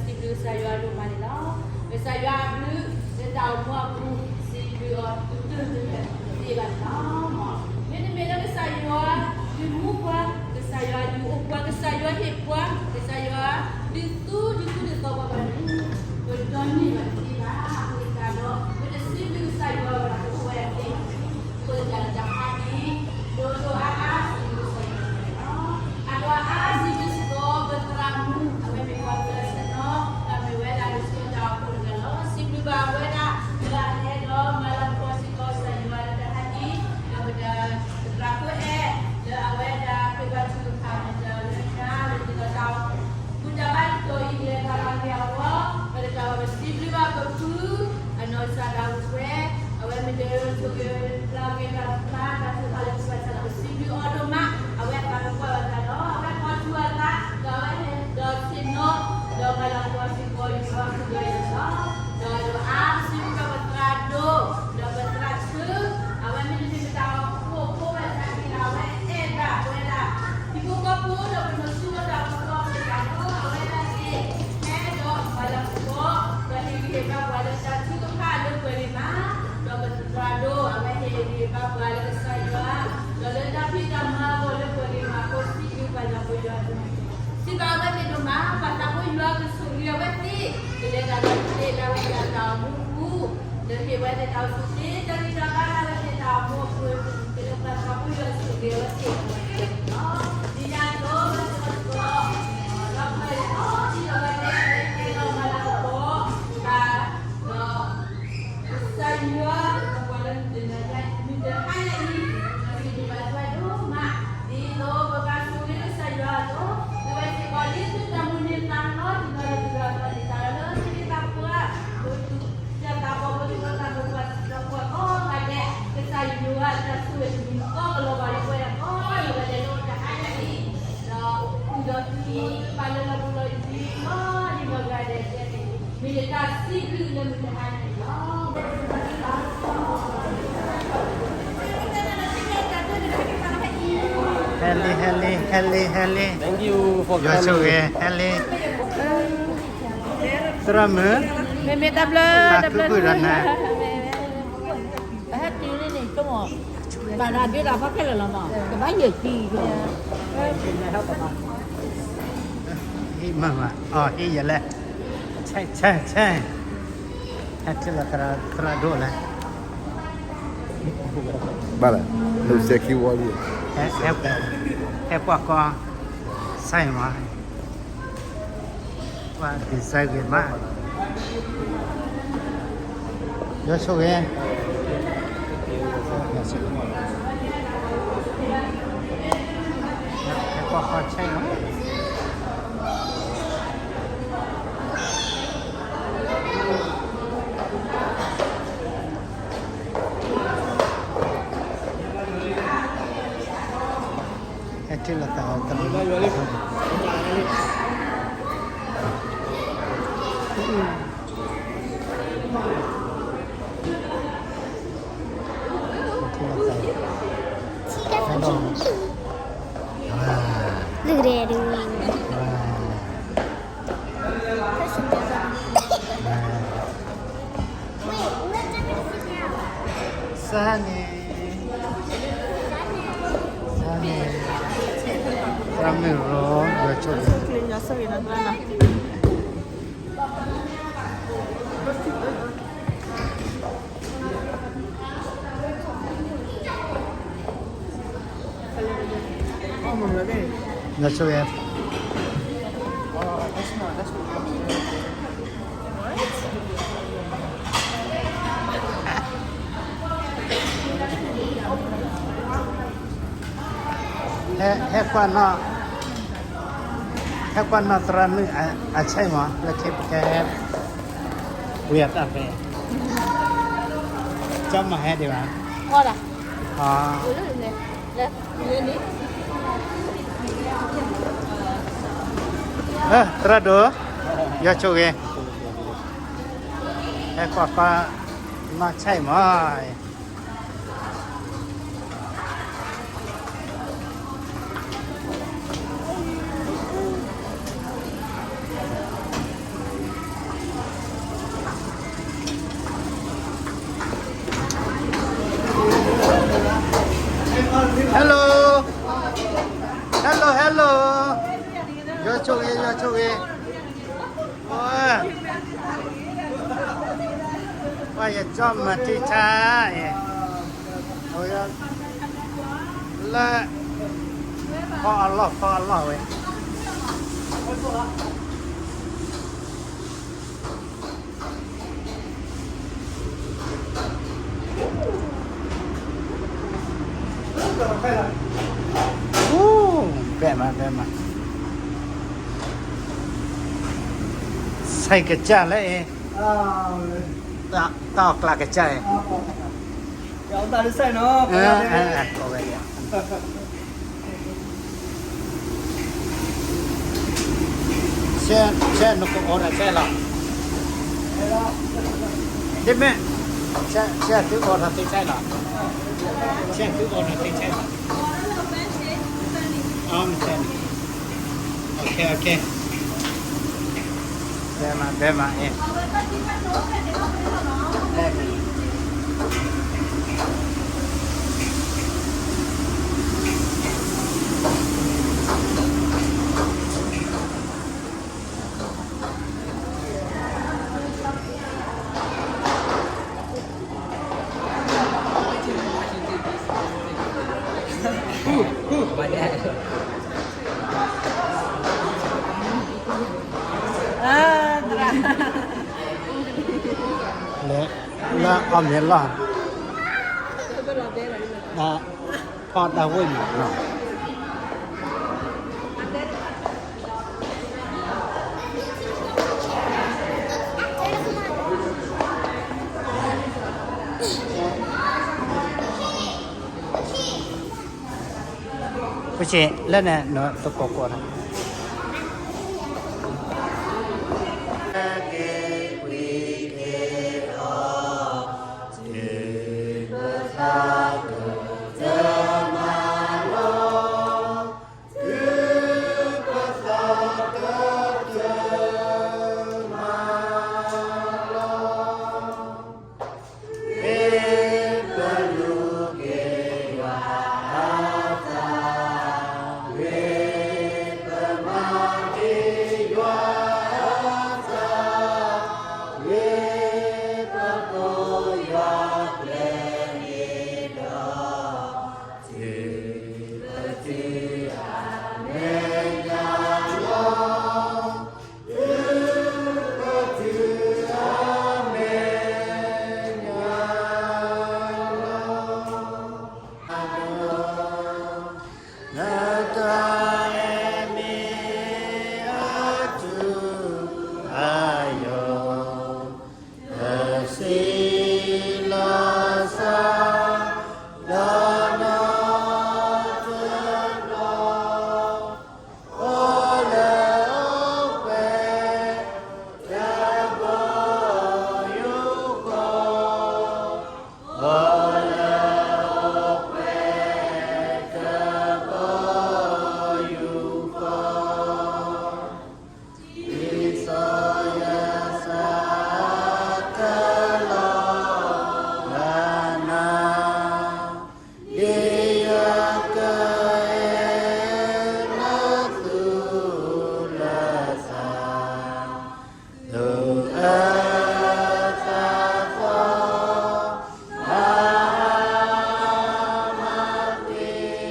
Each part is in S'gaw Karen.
စံးဘျုးကစၢ်ယွၤဒိၣ်မးန့ၣ်လီၤ. ကစၢ်ယွၤအဘျုး လၢတၢ်အိၣ်မူအပူၤ စံးဘျုးအီၤတုၤလၢတုၤလၢ်သ့ဘၣ်န့ၣ်လီၤ. မ့တမ့ၢ်လၢကစၢ်ယွၤဒုးမူပှၤ, ကစၢ်ယွၤဒုးအိၣ်ပှၤ, ကစၢ်ယွၤဟ့ၣ်ပှၤ, ကစၢ်ယွၤဒုးသူဒုးသူဒုးသီပှၤဘၣ်န့ၣ်, ပဒိးန့ၢ်ဘၣ်တသ့ဘၣ်. အဃိသတးဒီး ပတစံးဘျုးကစၢ်ယွၤဘၣ် ပဝဲသ့ၣ် အဃိသတးဒီးတဟါအံၤ ဒိၣ်ဒိၣ်အါအါစံးဘျုးကစၢ်ယွၤန့ၣ်လီၤ. အဒိၣ်အါအါစံးဘျုးစ့ၢ်ကီး ပသရၣ်မုၣ် အဝဲမ့ၢ်ပှၤပၢဆှၢနီၤ ဒီးမ့ၢ်ဝဲဒၣ်လၢစံၣ်ညီၣ်တၢ်အိၣ်ဖှိၣ်တဂၤလီၤ. စံးဘျုးဘၣ်ဝဲဒၣ် လၢအဟဲဒီးမၤလၤကပီၤစ့ၢ်ကီးကစၢ်ယွၤလၢတဟါအံၤ, ဒီးပတၢ်သရၣ်ဖိအဲၣ် လၢအဝဲဒၣ်ဃ့ဘါထုကဖၣ် မ့ၢ်တၢ်လၢညါလၢဒ်သိးတၢ် ဘူၣ်တၢ်ဘါတတီၤအံၤ လဲၤသးလီၤက့ၤအဂီၢ်, ပတကးဘၣ် ပစံးဘျုးဘၣ်ပဖု အနီၢ်ကစၢ်ဒၣ်ဝဲ, အဝဲမ့ၢ်တၢ်ဆိၣ်ဂ့ၤလီၤက့ၤတၢ်ဖျါ တၢ်ထုကဖၣ်လၢပှၤဆၢလီၤ ပစံးဘျုးအီၤဒိၣ်မး, အဝဲသးပှၢ်ဘၣ်တၢ်ဒီး အဝဲခီဆူအသး ဒီးအဝဲဟဲဒီးဆ့ၣ်နီၤ ဒီးမၤလၤကပီၤစ့ၢ်ကီးယွၤ ဃုာ်ဒီးယွၤလီၤ. ဒီးဒိၣ်အါစံးဘျုးဘၣ်ပသရၣ်ဒိၣ် ဒီးပသရၣ်ဆၢ အဝဲမ့တမ့ၢ်ပတၢ်အိၣ်ဖှိၣ်ဖိဘၣ်ဆၣ်သနာ်က့ အဝဲအဲၣ်ဘၣ်ဝဲဒၣ် ဟံၣ်ဖိဃီဖိဒီးပနီၢ်ဆံးဒီးတၢ်အိၣ်ဖှိၣ်ဖိသတးဒီး အဝဲဒၣ်န့ၣ် ဟဲဒီးမၤလၤကပီၤ ဒီးဟ့ၣ်ဂံၢ်ဟ့ၣ်ဘါပှၤလၢတၢ်ထုကဖၣ်လၢပှဲၤဂ့ၤမး, ဒီးပသရၣ်ဒိၣ် အဝဲဟ့ၣ်ဂံၢ်ဟ့ၣ်ဘါပှၤလၢကစၢ်ယွၤ ဒီးလၢတၢ်ဖံးတၢ်မၤအဂီၢ်လၢပှဲၤဂ့ၤမးအဃိ စံးဘျုးပှၤဒီးပယွၤ စံးဘၣ်ဝဲသ့ၣ်ဒိၣ်မး ပှၤသးဖိယွၤကဆိၣ်ဂ့ၤအဝဲသ့ၣ် ကလဲၤတၢ်ဒီးတၢ်လၢအဝဲသ့ၣ်တၢ်အိၣ်မူအပူၤ, ဒီးဟ့ၣ်ဝဲသ့ၣ်တၢ်အိၣ်ဆူၣ်ချ့ တၢ်ဂံၢ်တၢ်ဘါလၢအဝဲသ့ၣ်တၢ်အိၣ်မူအပူၤ, ကလၢပှၤသးဖိယွၤကဆိၣ်ဂ့ၤအဝဲသ့ၣ်လီၤ. ဒ်န့ၣ်အသိး လၢတၢ်ကစီၣ် ဒီးဖဲလၢအီၤဒ်အဝဲသ့ၣ် ကဲထီၣ်မၤလၤကပီၤ တၢ်ဒီး ကစၢ်ယွၤ ပှၤလၢမုၢ်တဟါညါအံၤ စံးဘျုးဘၣ်ဝဲဒိၣ်မး, ဒ်သိးပဘၣ်ဆိၣ်ဂ့ၤကစၢ်ယွၤအသိး, ပဝဲစ့ၢ်ကီး ဒ်သုတၢ်မိၣ်န့ၢ်သးလီၤ ဒ်သိးလၢပဘၣ်ပာ်န့ၢ်သးလီၤလၢသ့ၣ်တဖၣ်ပှၤ, ပသူၣ်ပှၢ်သးပှၢ် ပသူၣ်ပှၢ်သးပှၢ် ပှၤကိးဂၤဒဲး, ကစၢ်ယွၤအတၢ်ဆိၣ်ဂ့ၤတမံၤ ကီကလီၤဘၣ်လၢပဝဲဒၣ်ကိးဂၤဒဲးလၢတဟါညါအံၤ, ဒီး ဒီးသုတၢ်ပာ်လၢလီၤပူၤလီၤယံၤ ကိးဒံးနီၢ်ဂၤဒဲးန့ၣ် မ့ၢ်တၢ်စံးဘျုးလၢမုၢ်တဟါညါအံၤလီၤ. ဟဲလံ ဟဲလံ ဟဲလံ ဟဲလံ Thank you for coming. ယွၤဆိၣ်ဂ့ၤ ဟဲလံ သရၣ်မုၣ် မ့မ့ၢ်တၢ်ဘျုး တၢ်ဘျုး တၢ်ဘျုး တၢ်ဘျုး ဟဲတုၤလံန့ၣ် ကမီၤ ဘၣ်ဒၣ်ဒ့တၢ်ဖီခဲလၢာ်လီၤမး ကဘၣ်ယဲၢ်ကံ ဟံးမးမး အီၤဟံးယဲၢ်လဲၣ် ဆဲဆဲဆဲ ဟဲထံၣ်လီၤသရၣ်ဒိၣ်လဲၣ် ဘၣ်လဲၣ် နုာ်စဲးခံဝီလံ ဟဲကွၢ်ကီ ဆဲမး ကွၢ်ဒံးစဲဂ့ၤမး ယွၤဆိၣ်ဂ့ၤ ဟဲကွၢ်ဃီဆဲမး ဟဲထံၣ်လီၤသရၣ်ဒိၣ် Look at that dude. Sunny. Sunny. သရၣ်မုၣ်ရိ ယွၤဆိၣ်ဂ့ၤ ယွၤဆိၣ်ဂ့ၤ ဟဲ ဟဲကွၢ်နီၣ် ဟဲကွၢ်နီၣ်သရၣ်မုၣ်အ အဆဲမး လၢခံပကဟဲ ဝံၤအတၢ်ဖဲ ကၠီမၤဟဲဒံးဘၣ် အီ သရၣ်ဒိၣ် ယွၤဆိၣ်ဂ့ၤ ဟဲကွၢ်ကွၢ် နီၢ်ဆဲမး ဆိၣ်ဂ့ၤ ယွၤဆိၣ်ဂ့ၤ, ပှၤယကၠီမၤတံဆါအံၤ, လၢ ဖီအလီၢ် ဖီအလီၢ်ဝဲ ဘဲမး ဘဲမး, ဆဲးကစၢ်လၢအံၤ, တၢ်အီၣ်ကျးကစၢ်အံၤ, ဆဲးနကအိးထီၣ်ဆဲးလီၤ, ဒ်မ့ၢ်, ဆဲးသုအိးထီၣ်သုဆဲးလီၤ, ဆဲးသုအိးထီၣ်သုဆဲးလီၤ, အမဆဲးန့ၣ်, ဘဲမး ဘဲမးအံၤ လၢအီၣ်မ့ၤလီၢ်, ဖီတၢ်ဝ့ၢ်မးနီၤ. ပစံးလၢန့ၣ် နသကိးကိးတၢ် မ့မ့ၢ်ပှၤလၢအဒိကနၣ်ယကလုၢ်န့ၣ် ကအိၣ်မံသူၣ်မံသးဒီး ကအိၣ်ဖျဲၣ်ဒီးတၢ်အၢတၢ်သီတၢ်ကူၣ်န့ၣ်လီၤ. အခဲကနံၣ်အံၤ မ်ကစၢ်ယ့ၣ်ၡူးခရံာ်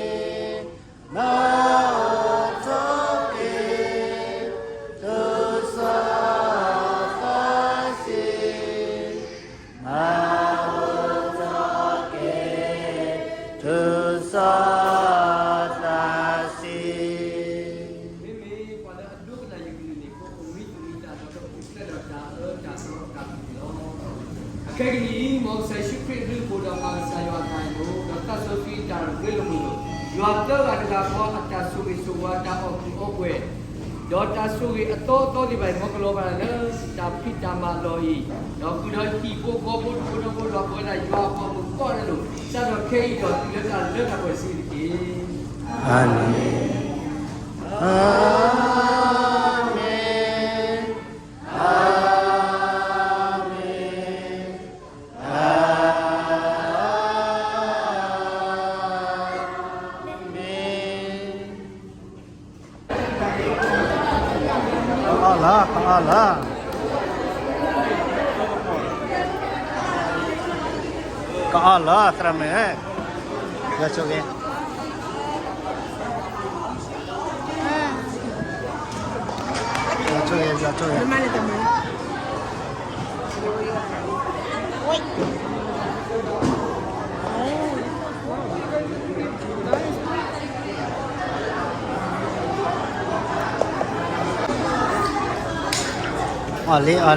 အဘျုးအဖှိၣ်ဒီးပၢ်ကစၢ်ယွၤအတၢ်အဲၣ်ဒီး ဒီးသးစီဆှံအတၢ်ရ့လိာ်မုာ်လိာ်, ယွၤသၢဂၤတဂၤဃီအတၢ်ဆိၣ်ဂ့ၤဆိၣ်ဝါ တၢ်အီၣ်ကူၣ်အီပှဲၤ ဒီးတၢ်ဆိၣ်ဂ့ၤအသီအသီသ့ၣ်တဖၣ်အံၤ မ်ကလီၤဘၣ်လၢတၢ်ဖံးတၢ်မၤအလီၢ်အံၤ, ဒီးဃုာ်ဒီးဟံၣ်ဖိဃီဖိ ဖိဒိၣ်ဖိဒီးပဝဲဒၣ်ယွၤအပှၤဂီၢ်မုၢ်ကိးဂၤဒဲး စးထီၣ်ခဲအံၤဒီးတုၤလၢတၢ်လၢတၢ်ပှဲၤတစုတက့ၢ်. အၤမ့ၣ်, အၤမ့ၣ်, အၤမ့ၣ်. လၢ ကအီၣ်လၢ ကအီၣ်လၢ သရၣ်မုၣ်ဧၢ, ယွၤဆိၣ်ဂ့ၤ, ယွၤဆိၣ်ဂ့ၤ, ယွၤဆိၣ်ဂ့ၤ. အီၣ်လံ အီၣ်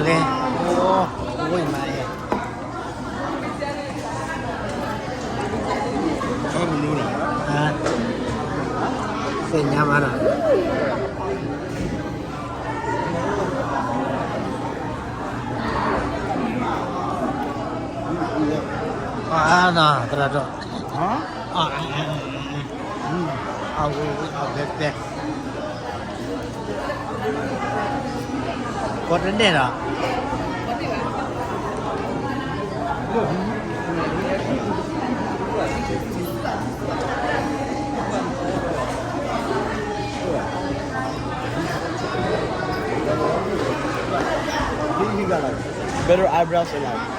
လံ, အိၣ်မးအံၤ, သ့ၣ်ညါမးနီၤ, အီၣ်အါနီၤ သရၣ်ဒိၣ်, အီၣ်အါအါအါအါ, အီၣ်ဝံၤဝံၤ အီၣ်ဖဲဖဲ ကိးတန့ၢ်ဒီး Better eyebrows than I.